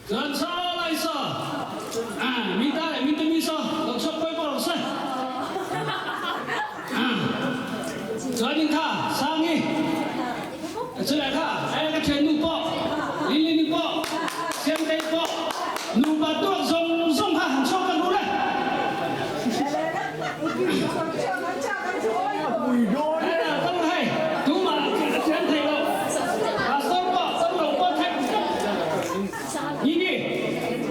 Chuan saw lai saw, mi ta leh mi te mi saw lo chhuak pawi pawh rawh se. Chuanin kha Sangi chulai kha e ka thiannu pawh, Lilini pawh, Siamtei pawh nupa tuak zawng zawng kha han chhuak kan ru le. Heta kal hei tumah a thiam thei lo, Pastor pawh kal lo pawh theih vek. Nini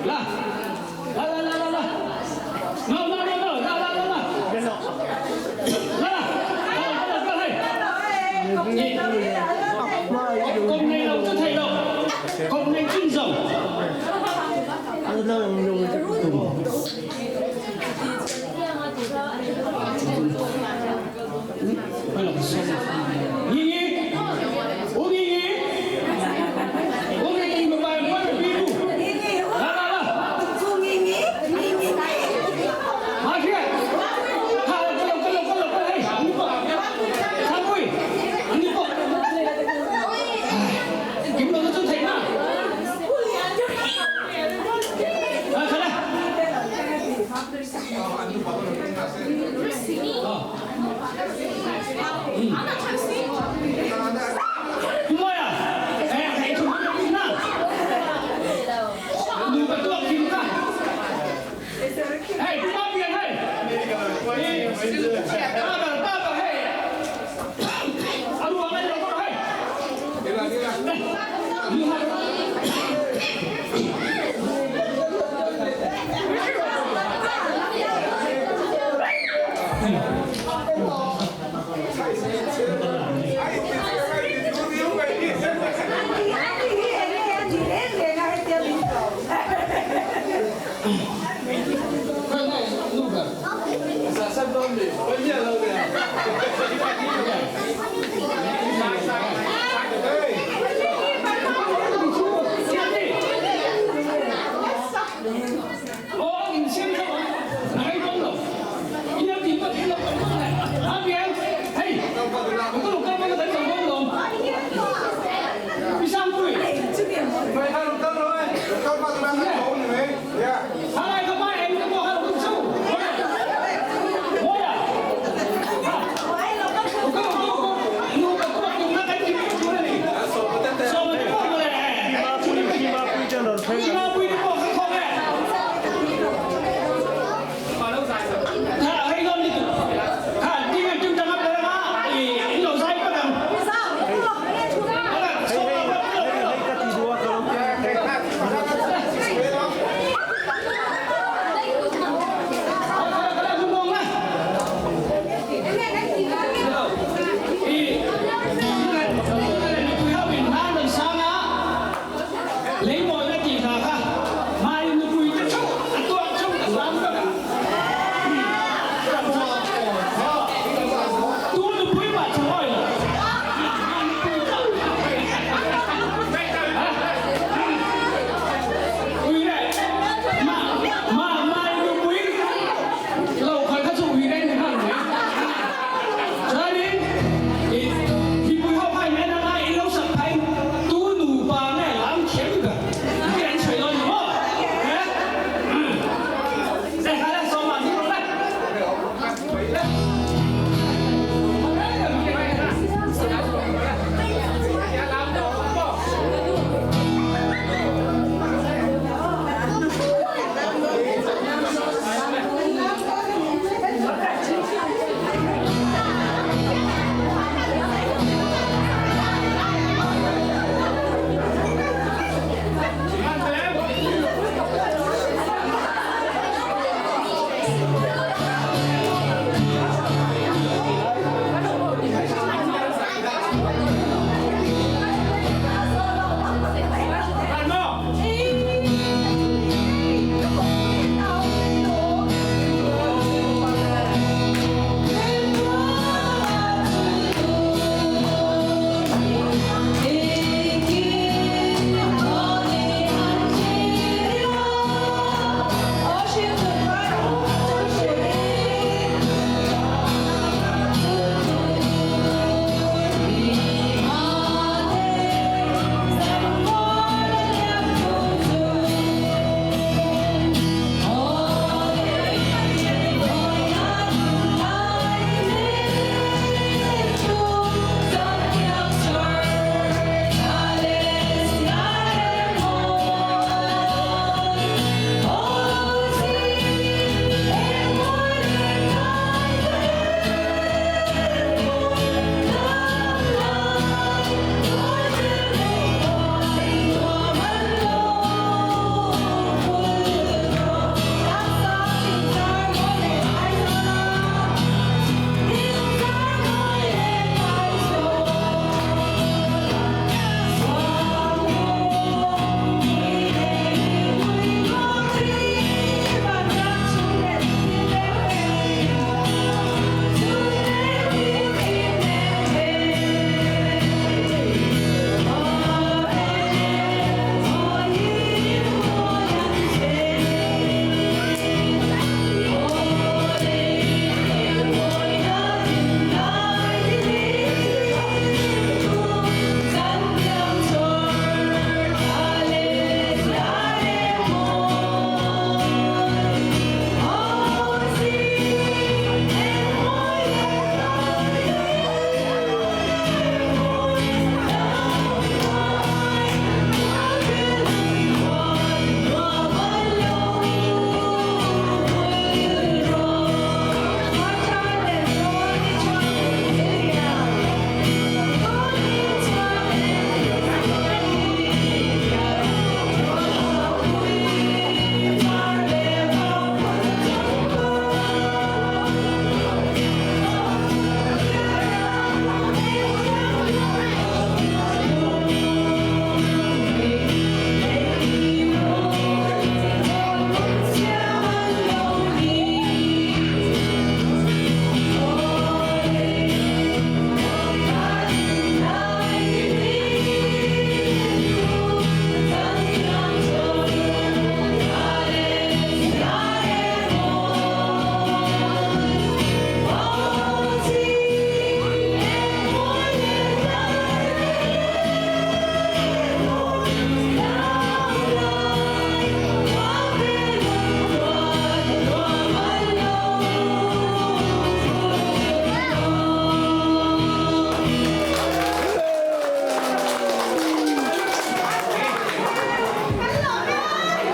la la la la la la no no no no la la la la la la kal kal kal hei kawm nei lo chu thei lo kawm nei chin zo.